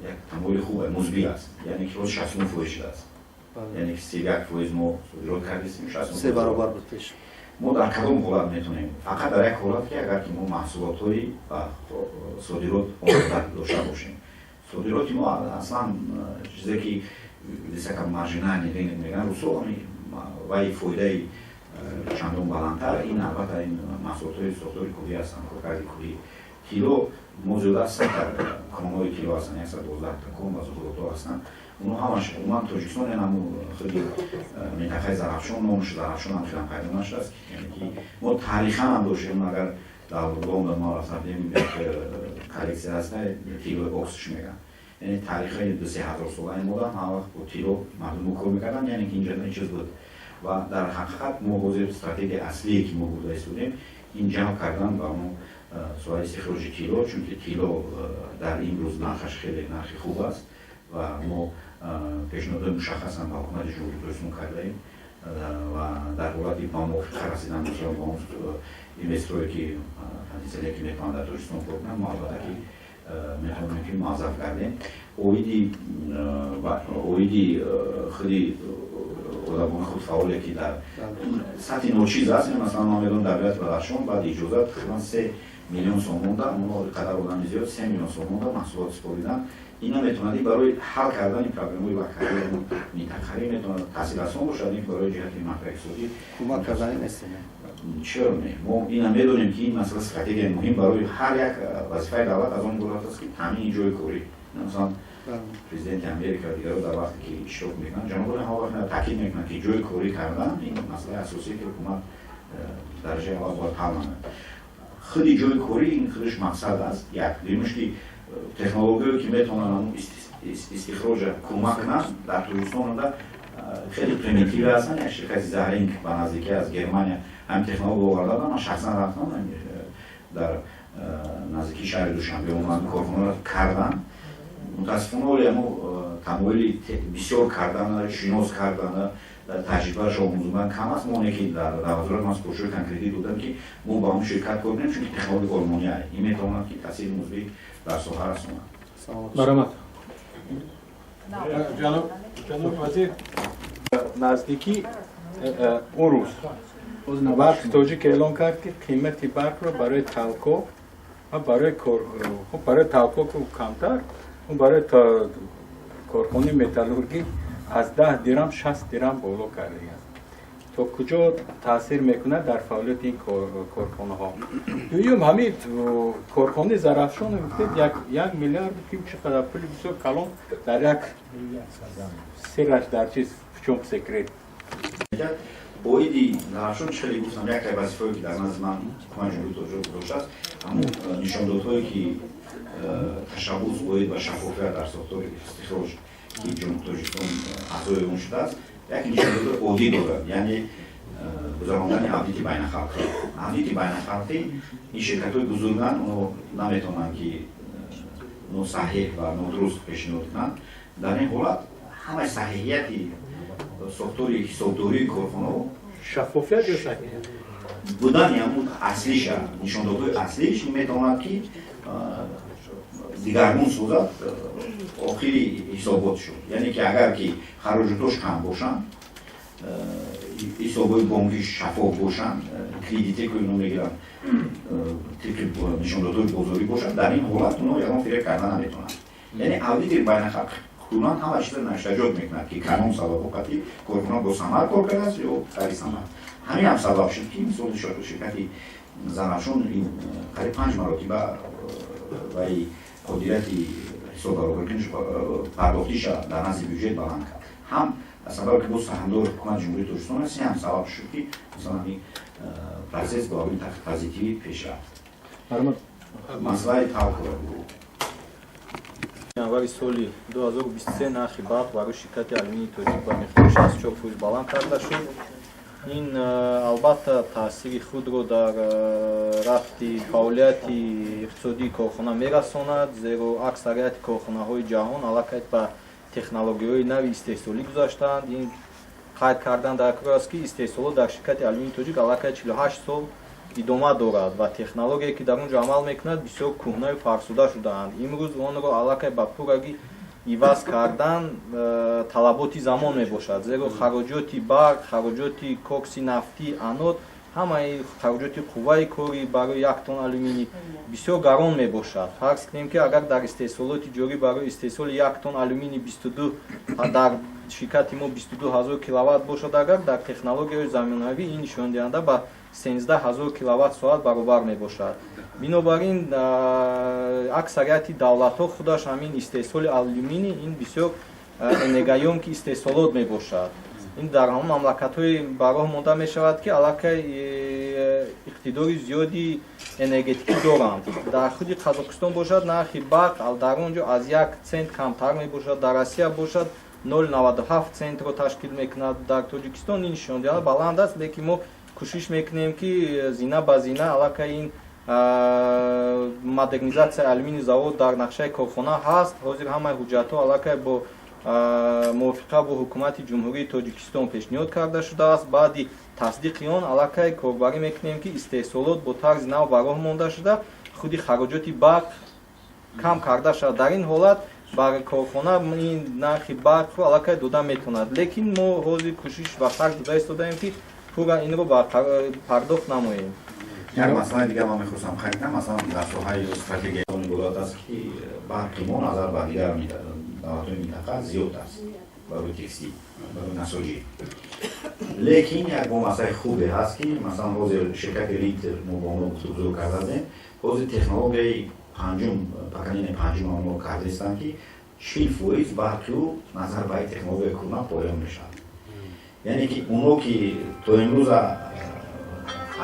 як тамоюли хуб, мусбӣ аст, яъне ки ҳозир 69% шудааст, яъне ки 31% мо содирот кардистем. Се баробар буд пеш. Мо дар кадом ҳолат метавонем? Фақат дар як ҳолат, ки агар ки мо маҳсулотҳои ба содирот омода дошта бошем. Содироти мо аслан чизе ки высокомаржинальный рынок мегӯянд русо, вай фоидаи чандон баландтар, ин албатта ин маҳсулотҳои сохтори кӯҳӣ ҳастанд, коркарди кӯҳӣ, тилло. Мо зиёда аз 100 конҳои тилло ҳастанд, 112 кон ва зуҳуротҳо ҳастанд. Онҳо ҳамаш умуман Тоҷикистон, яъне ҳамун худи минтақаи Зарафшон, номаш Зарафшон ҳам хелам пайдо нашудааст, яъне ки мо таърихан ҳам доштем. Агар дар Лондон мо рафта будем, як коллексия ҳаста, тиллои боксш мегӯянд, яъне таърихи 2-3 ҳазор солаи мода ҳама вақт бо тилло мардумо кор мекарданд, яъне ки инҷа ин чиз буд. Ва дар ҳақиқат мо ҳозир стратегияи аслие, ки мо бурда истодем, ин ҷамъ кардан ба мо соҳаи истихроҷи тилло, чунки тилло дар имрӯз нархаш хеле нархи хуб аст. Ва мо пешниҳодҳои мушаххасан ба Ҳукумати Ҷумҳурии Тоҷикистон кардаем ва дар ҳолати ба мувофиқа расидан, масалан, ба он инвесторое, ки потенсиале, ки метавонанд дар Тоҷикистон кор кунанд, мо албатта ки метавонем, ки муаззаф гардем. Оиди худи одамони худфаъоле, ки дар сатҳи ночиз аст, масалан, ман медонам, дар вилояти Бадахшон баъди иҷозат тақрибан 3 миллион сомон да онҳо қадар одами зиёд 3 миллион сомон да маҳсулот супоридан. Ин наметавонад барои ҳал кардани проблемаҳои локалии минтақавӣ метавонад таъсиррасон бошад, ин барои ҷиҳати макроиқтисодӣ кӯмак кардани нест. Чаро не? Мо ина медонем, ки ин масъала стратегияи муҳим барои ҳар як вазифаи давлат аз он иборат аст, ки таъмини ҷои корӣ. Масалан, президенти Америка ва дигаро дар вақте ки иштирок мекунанд, ҷанобони ҳама вақт таъкид мекунанд, ки ҷои корӣ кардан ин масъалаи асосие, ки ҳукумат дараҷаи аввал бояд ҳал намояд. Худи ҷои корӣ ин худаш мақсад аст. Як дуюмаш, ки технологияе, ки метавонанд ҳамун истихроҷа кӯмак кунанд, дар Тоҷикистон анда Хеле примитивӣ ҳастанд. Як ширкати Заринг ба наздикӣ аз Германия ҳамин технология оварда буданд. Ман шахсан рафтам, дар наздикии шаҳри Душанбе омад, корхонаро кардан. Мутаассифона, оли ҳамо тамоили бисёр кардан, шинос кардан, таҷрибааш омӯзондан кам аст. Мо оне ки дар вазорат ман супоришҳои конкретӣ додам, ки мо ба он ширкат кор кунем, чунки технология олмония, ин метавонад, ки таъсири мусбӣ дар соҳа расонад. Марҳамат. Ҷаноб вазир, наздикӣ он рӯз Барқи Тоҷик эълон кард, ки қимати барқро барои Талко ва барои, хуб, барои Талко камтар, барои корхонаи металлургӣ аз 10 дирам 60 дирам боло кардааст. То куҷо таъсир мекунад дар фаъолияти ин корхонаҳо? Дуюм, ҳамин корхонаи Зарафшон гуфтед, 1 миллиард, ки чӣ қадар пули бисёр калон дар як сираш дар чиз, в чём секрет? Оиди Зарафшон, чӣ хеле гуфтам, яке вазифаое, ки дар назди ман Ҳукумати Ҷумҳурии Тоҷикистон гузоштааст, ҳамун нишондодҳое, ки ташаббус оид ба шаффофият дар сохтори истихроҷ, ки Ҷумҳурии Тоҷикистон аъзои он шудааст, як нишондоди оддӣ дорад, яъне гузарондани аудити байнахалқӣ. Аудити байнахалқӣ, ин ширкатҳои бузурганд, оно наметавонанд, ки носаҳеҳ ва нодуруст пешниҳод кунанд. Дар ин ҳолат ҳамаи саҳиҳияти сохтори ҳисобдории корхонаҳо Шаффофият ё саҳиҳият? Будани ҳамун аслиша, нишондодҳои аслиш метавонад, ки дигаргун созад охири ҳисобот шуд. Яъне ки агар ки хароҷотош кам бошанд, ҳисобҳои бонкӣ шаффоф бошанд, кредите, ки ино мегиранд, тибқи нишондодҳои бозорӣ бошад, дар ин ҳолат оно ягон фиреб карда наметавонанд. Яъне аудити байнахалқӣ куллан ҳама чизро навиштаҷот мекунад, ки кадом сабабҳо қатъи корхона босамар кор кардааст ё ғайрисамар. Ҳамин ҳам сабаб шуд, ки мисол ширкати Зарафшон ин қариб панҷ маротиба ваи қодирияти ҳисоббаробаркуниш пардохтиша дар назди бюҷет баланд кард. Ҳам сабабе, ки боз саҳмдори Ҳукумати Ҷумҳурии Тоҷикистон аст, ҳам сабаб шуд, ки масалан ин процесс бо ин позитивӣ пеш рафт. Масъалаи Талкора. Январи соли 2023 нархи барқ барои ширкати Алюминии Тоҷик ба миқдори 64% баланд карда шуд. Ин, албатта, таъсири худро дар рафти фаъолияти иқтисодии корхона мерасонад, зеро аксарияти корхонаҳои ҷаҳон аллакай ба технологияҳои нави истеҳсолӣ гузаштаанд. Ин қайд кардан дар кор аст, ки истеҳсолот дар ширкати Алюминии Тоҷик аллакай 48 сол идома дорад ва технологияе, ки дар он ҷо амал мекунад, бисёр кӯҳнаю фарсуда шудаанд. Имрӯз онро аллакай ба пуррагӣ иваз кардан талаботи замон мебошад, зеро хароҷоти барқ, хароҷоти кокси нафтӣ, анод, ҳамаи хароҷоти қувваи корӣ барои 1 тонна алюминий бисёр гарон мебошад. Фарз кунем, ки агар дар истеҳсолоти ҷорӣ барои истеҳсоли 1 тонна алюминий 22, дар ширкати мо 22 ҳазор киловатт бошад, агар дар технологияҳои замонавӣ ин нишондиҳанда ба 13 ҳазор киловатт соат баробар мебошад. Бинобар ин, аксарияти давлатҳо худаш ҳамин истеҳсоли алюминий ин бисёр энергоёмкий истеҳсолот мебошад. Ин дар ҳамон мамлакатҳои ба роҳ монда мешавад, ки аллакай иқтидори зиёди энергетикӣ доранд. Дар худи Қазоқистон бошад, нархи барқ дар он ҷо аз 1 цент камтар мебошад, дар Россия бошад, 0,97 центро ташкил мекунад. Дар Тоҷикистон ин нишондиҳанда баланд аст, лекин мо кӯшиш мекунем, ки зина ба зина аллакай ин модернизатсияи алюминий завод дар нақшаи корхона ҳаст. Ҳозир ҳамаи ҳуҷҷатҳо аллакай бо мувофиқа бо Ҳукумати Ҷумҳурии Тоҷикистон пешниҳод карда шудааст. Баъди тасдиқи он аллакай корбарӣ мекунем, ки истеҳсолот бо тарзи нав ба роҳ монда шуда, худи хароҷоти барқ кам карда шавад. Дар ин ҳолат бар корхона ин нархи барқро аллакай дода метавонад, лекин мо ҳозир кӯшиш ва харҷ дода истодаем, ки пурра инро пардохт намоем. Як масъалаи дигар ман мехостам қайд кунам. Масалан, дар соҳаи стратегияи иборат аст, ки барқи мо назар ба дигар давлатҳои минтақа зиёд аст барои текстил, барои насоҷӣ. Лекин як бо масъалаи хубе ҳаст, ки масалан ҳозир ширкати Ритер, мо бо онҳо гуфтугузор кардаем, ҳозир технологияи панҷум, поколения панҷум онҳо кардаистанд, ки 40% барқи ӯ назар ба технологияи кӯҳна поён мешавад. Яъне ки оно ки то имрӯза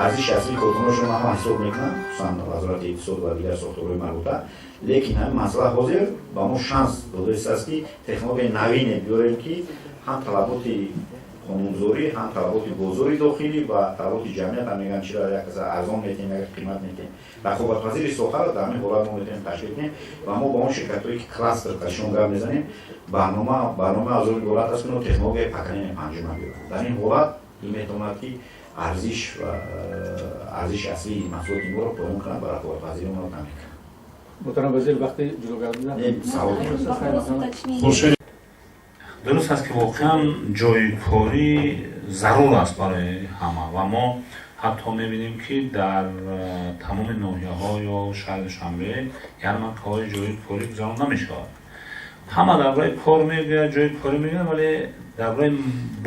арзиши аслии корхонаашон ҳама ҳисоб мекунанд, хусусан Вазорати иқтисод ва дигар сохторҳои марбута, лекин ҳамин масъала ҳозир ба мо шанс дода истааст, ки технологияи навине биёрем, ки Ҳам талаботи қонунгузорӣ, ҳам талаботи бозори дохилӣ ва талаботи ҷамъият ҳам мегӯянд, чиро як арзон метиҳем, як қимат метиҳем. Рақобатпазири соҳаро дар ҳамин ҳолат мо метавонем ташкил кунем ва мо ба он ширкатҳое, ки кластер кашон гап мезанем, барнома аз он иборат аст, ки мо технологияи поколения панҷума биёрем. Дар ин ҳолат ин метавонад, ки арзиш ва арзиши аслии маҳсулоти моро поён кунад ва рақобатпазири онро таъмин кунад. Муҳтарам вазир, вақти ҷилогарда. Хуршед, дуруст аст, ки воқеан ҷойи корӣ зарур аст барои ҳама ва мо ҳатто мебинем, ки дар тамоми ноҳияҳо ё шаҳри Душанбе ярмаркаҳои ҷойи корӣ гузаронда мешавад. Ҳама дар бораи кор мегӯяд, ҷойи корӣ мегӯяд, вале дар бораи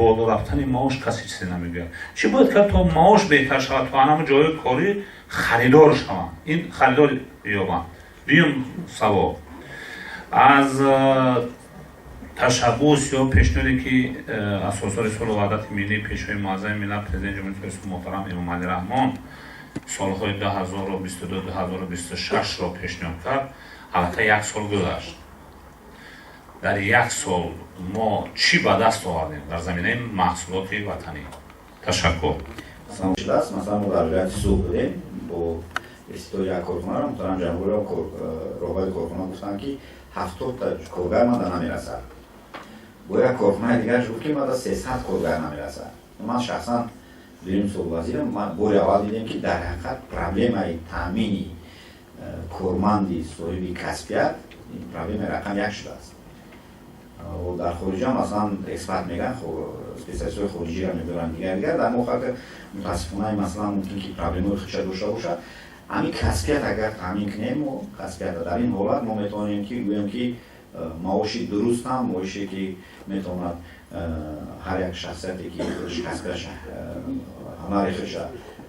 боло рафтани маош касе чизе намегӯяд. Чӣ бояд кард, то маош беҳтар шавад, то анама ҷойи корӣ харидор шаванд, ин харидор ёбанд? Дуюм савол: аз ташаббус ё пешниҳоде, ки асосгузори сулҳу ваҳдати миллӣ, Пешвои муаззами миллат, Президенти Ҷумҳурии Тоҷикистон муҳтарам Эмомалӣ Раҳмон солҳои 2022-2026-ро пешниҳод кард, аллакай як сол гузашт. Дар як сол мо чӣ ба даст овардем дар заминаи маҳсулоти ватанӣ? Ташаккур. Шудааст. Масалан, мо дар вилояти Суғд будем бо истифодаи як корхонаро, муҳтарам ҷамҳуриро, роҳбари корхона гуфтанд, ки 70-та коргар мада намерасад. Бо як корхонаи дигараш гуфт, ки мада 300 коргар намерасад. Ман шахсан дуюм сол вазирам, бори аввал дидем, ки дар ҳақиқат проблемаи таъмини корманди соҳиби касбият проблемаи рақам як шудааст. Дар хориҷа масалан эксперт мегӯянд, специалистҳои хориҷиро мебаранд, дигар дигар. Дар мо мутаассифона масалан мумкин ки проблемаҳои худша дошта бошад. Ҳамин касбият агар таъмин кунем, мо касбията, дар ин ҳолат мо метавонем, ки гӯем, ки маоши дуруст ҳам, маоше, ки метавонад ҳар як шахсияте, ки худаш касбияш, ҳунари худша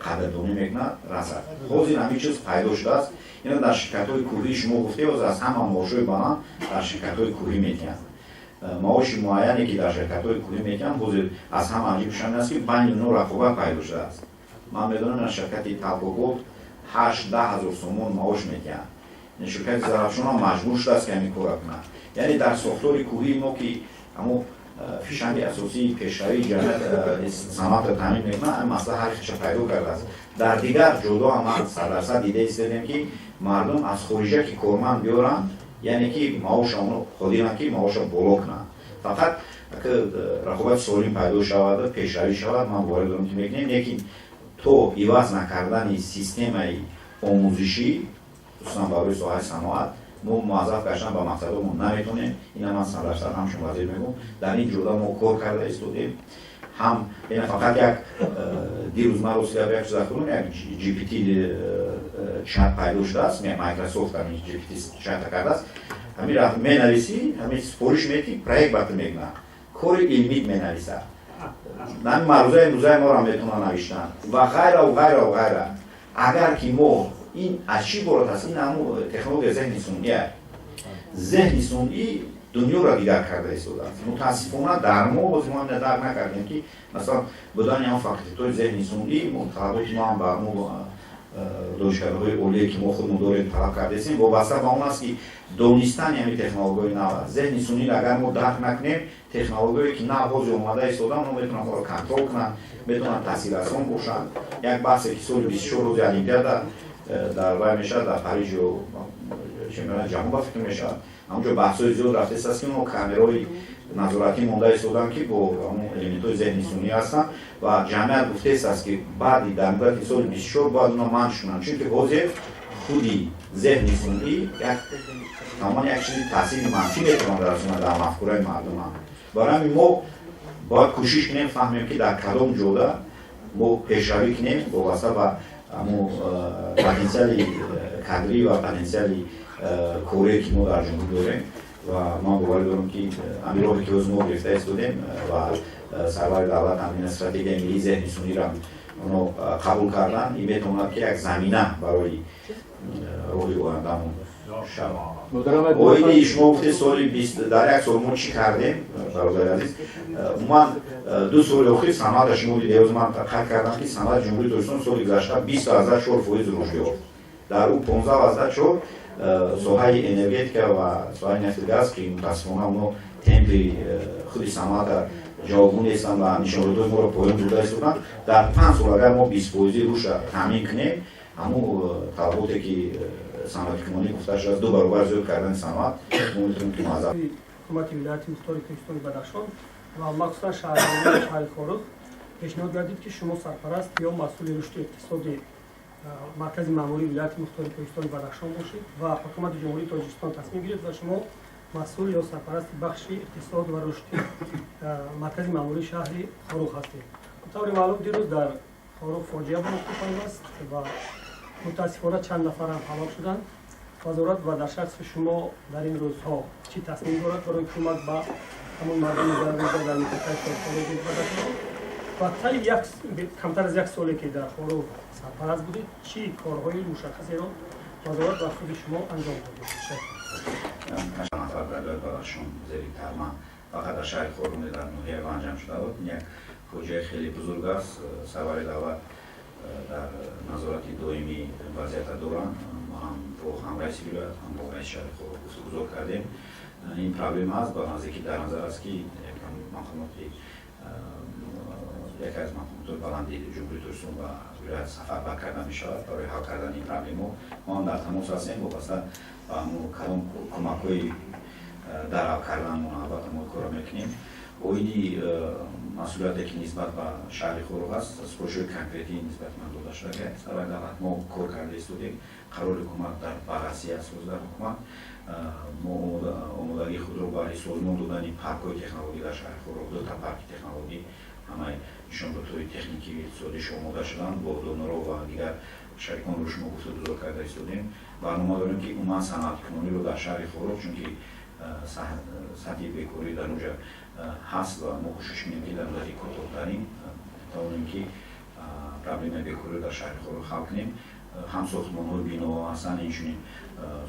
қадрдонӣ мекунад, расад. Ҳозир ҳамин чиз пайдо шудааст. Ина дар ширкатҳои кӯҳӣ шумо гуфте, ҳозир аз ҳама маошҳои баланд дар ширкатҳои кӯҳӣ метиҳанд. Маоши муайяне, ки дар ширкатҳои кӯҳӣ метиҳанд, ҳозир аз ҳама аҷибш ҳамин аст, ки байни инҳо рақобат пайдо шудааст. Ман медонам, дар ширкати Талкоголд 8-10 ҳазор сомон маош метиҳанд. Ширкати Зарафшон маҷбур шудааст, ки ҳамин кора кунад. Яъне дар сохтори кӯҳии мо, ки ҳамо фишанги асосии пешравии ҷамъият, саноатро таъмин мекунад, ҳамин масъала ҳалли худша пайдо кардааст. Дар дигар ҷудо ҳам ман садарсад дида истодем, ки мардум аз хориҷа ки корманд биёранд, яъне ки маоша оно қодиранд, ки маоша боло кунанд. Фақат рақобати солим пайдо шавад, пешравӣ шавад, ман боварӣ дорам, ки мекунем. Лекин то иваз накардани системаи омӯзишӣ, хусусан барои соҳаи саноат, мо муваззаф гаштан ба мақсадҳомон наметонем. Ина ман садарсад ҳамчун вазир мегӯм. Дар ин ҷода мо кор карда истодем. Ҳам ина фақат як дирӯз ман рости гап як чиза хӯрдам, як GPT чат пайдо шудааст, Майкрософт ҳамин GPT чата кардааст. Ҳамин рафт менависӣ, ҳамин супориш медиҳӣ, проект ба ту мекунад, кори илмит менависад, ҳамин маърузаи имрӯзаи моро метавонад навиштан ва ғайра ва ғайра ва ғайра. Агар ки мо ин аз чӣ иборат аст? Ин ҳамун технология зеҳни сунъия. Зеҳни сунъӣ дунёро дигар карда истодааст. Мутаассифона, дар мо боз мо ҳамина дарк накардем, ки масалан будани ҳам факултетҳои зеҳни сунъӣ, мо талаботи мо ҳам ба мо донишкадаҳои олие, ки мо худмон дорем, талаб кардаистем, вобаста ба он аст, ки донистани ҳамин технологияҳои нав аст. Зеҳни сунъиро агар мо дарк накунем, технологияе, ки нав ҳозир омада истодаанд, онҳо метавонанд моро контрол кунанд, метавонанд таъсиррасон бошанд. Як баҳсе, ки соли 24 рӯзи Олимпиада дар вай мешавад, дар Париж ё чемпионати ҷаҳон ба фикр мешавад, ҳамонҷо баҳсҳои зиёд рафтааст, ки онҳо камераҳои назоратӣ монда истоданд, ки бо ҳамон элементҳои зеҳни сунъӣ ҳастанд ва ҷамъият гуфтааст, ки баъди дар муддати соли 24 бояд онро манъ кунанд, чунки ҳозир худи зеҳни сунъӣ як тамоман як чизи таъсири манфӣ метавонад расонад дар мафкураи мардумам. Барои ҳамин мо бояд кӯшиш кунем, фаҳмем, ки дар кадом ҷода мо пешравӣ кунем вобаста ба ҳамон потенсиали кадрӣ ва потенсиали корие, ки мо дар ҷумҳур дорем. Ва ман боварӣ дорам, ки ҳамин роҳе, ки ҳозир мо гирифта истодем ва сарвари давлат ҳамин стратегияи миллии зеҳни сунъиро оно қабул карданд, ин метавонад, ки як замина барои роҳи ояндамон шавад. Оиди шумо гуфте, соли дар як сол мо чӣ кардем, бародари азиз, умуман 2 соли охир саноата шумо диде, ҳозир ман қайд кардам, ки саноати Ҷумҳурии Тоҷикистон соли гузашта 20,4% рушд ёфт. Дар ӯ 15,4 соҳаи энергетика ва соҳаи нефту газ, ки мутаассифона оно Темпи худи саноата ҷавобгӯ нестанд ва нишондодҳои моро поён бурда истоданд. Дар 5 сол агар мо 20 фоизи рушдра таъмин кунем, ҳамун талаботе ки саноатикунонӣ гуфта шудааст, ду баробар зиёд кардани саноат, мо метавонем ки муаззам. Ҳукумати вилояти мухтори Кӯҳистони Бадахшон ва махсусан шаҳрдории шаҳри Хоруғ пешниҳод гардид, ки шумо сарпараст ё масъули рушди иқтисоди маркази маъмурии вилояти мухтори Кӯҳистони Бадахшон бошед ва ҳукумати Ҷумҳурии Тоҷикистон тасмим гирифт ва шумо масъул ё сарпарасти бахши иқтисод ва рушди маркази маъмурии шаҳри Хоруғ ҳастед. Тавре маълум, дирӯз дар Хоруғ фоҷиа ба вуқӯъ пайваст ва мутаассифона чанд нафарам ҳалок шуданд. Вазорат ва дар шахси шумо дар ин рӯзҳо чӣ тасмим дорад барои кӯмак ба ҳамон мардуми зарардида дар минтақаи Хоруғи Бадахшон ва таи як камтар аз як соле, ки дар Хоруғ сарпараст будед, чӣ корҳои мушаххасеро вазорат ва худи шумо анҷом додед? Нафар дар вилояти Бадахшон зери тарма, фақат дар шаҳри Хоруғ, дар ноҳияи Ванҷ ҷамъ шуда буд. Ин як фоҷиаи хеле бузург аст. Сарвари давлат дар назорати доимӣ вазъията доранд. Мо ҳам бо ҳам раиси вилоят, ҳам бо раиси шаҳри Хоруғ гуфтугузор кардем. Ин проблема аст, ба наздикӣ дар назар аст, ки мақомоти, яке аз мақомотҳои баланди Ҷумҳурии Тоҷикистон ба вилоят сафарбар карда мешавад барои ҳал кардани ин проблемаҳо. Мо ҳам дар тамос ҳастем. Вобаста ба кадом кӯмакҳои дарав кардан, мо албатта мо корро мекунем. Оиди масъулияте, ки нисбат ба шаҳри Хоруғ аст, супоришҳои конкретӣ нисбати ман дода шуда, сарвари давлат, мо кор карда истодем. Қарори ҳукумат дар баррасӣ аст дар ҳукумат. Мо омодагии худро барои созмон додани паркҳои технологӣ дар шаҳри Хоруғ, дута парки технологӣ, ҳамаи нишондодҳои техникию иқтисодиш омода шуданд. Бо донорҳо ва дигар шариконро шумо гуфтугузор карда истодем. Барнома дорем, ки умуман саноаткунониро дар шаҳри Хоруғ, чунки сатҳи бекорӣ дар онҷа ҳаст ва мо кӯшиш мекунем, ки дар муддати кӯтоҳтарин тавонем, ки проблемаи бекориро дар шаҳри Хоруғ ҳал кунем. Ҳам сохтмонҳои биноҳо ҳастанд, инчунин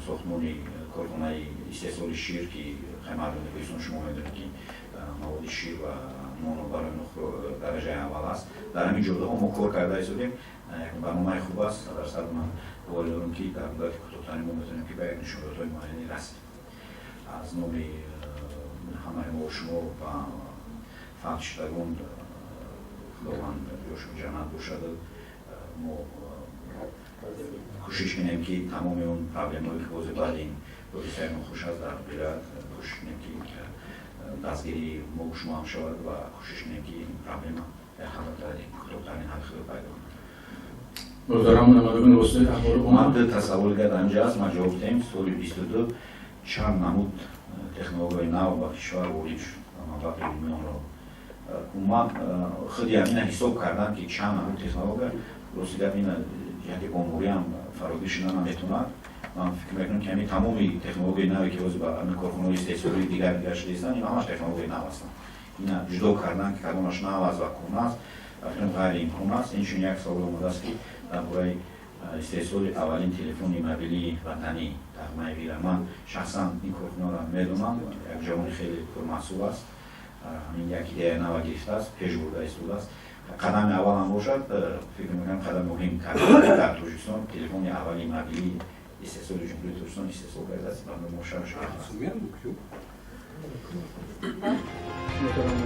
сохтмони корхонаи истеҳсоли шир, ки мардуми Кӯҳистон, шумо медонед, ки маводи шир ва нону барои дараҷаи аввал аст. Дар ҳамин ҷодаҳо мо кор карда истодем. Як барномаи хуб аст. Дар сар ман боварӣ дорам, ки дар муддати кӯтоҳтарин мо метавонем, ки ба як нишондодҳои муайяне расем. Аз номи ҳамаи мо шумо ба фавтшудагон Худованд ҷошон ҷаннат бошаду мо кӯшиш кунем, ки тамоми он проблемаҳое, ки ҳозир баъди ин ҳодисаи нохуш аст дар вилоят, кӯшиш кунем, ки дастгирии мо шумо ҳам шавад ва кӯшиш кунем, ки ин проблема кӯтоҳтарин ҳалли худро пайдо кунад. Муҳтарам намояндагони воситаи ахбори Ман ду тасаввур дар инҷа аст, ман ҷавоб диҳем. Соли 22 чанд намуд технологияи нав ба кишвар ворид шуд ва маблағи илмии онро умуман худи ҳамина ҳисоб кардам, ки чанд намуд технология, рости гап, ина ҷиҳати омориам фарогир шуда наметавонад. Ман фикр мекунам, ки ҳамин тамоми технологияи наве, ки ҳозир ба ҳамин корхонаҳои истеҳсолии дигар дигар шуда истанд, ин ҳамаш технологияи нав ҳастанд. Ина ҷудо кардан, ки кадомаш нав аст ва кӯҳна аст, фикрам ғайриимкон аст. Инчунин як савол омадааст, ки дар бораи истеҳсоли аввалин телефони мобилии ватанӣ Тағмаи Вира. Ман шахсан ин корхонаро медонам, як ҷавони хеле пурмаҳсул аст. Ҳамин як идеяи нава гирифтааст, пеш бурда истодааст. Қадами аввалам бошад, фикр мекунам, қадами муҳим кард, дар Тоҷикистон телефони аввали мобилии истеҳсоли Ҷумҳурии Тоҷикистон истеҳсол кардааст ва мо шараф. Муҳтарам.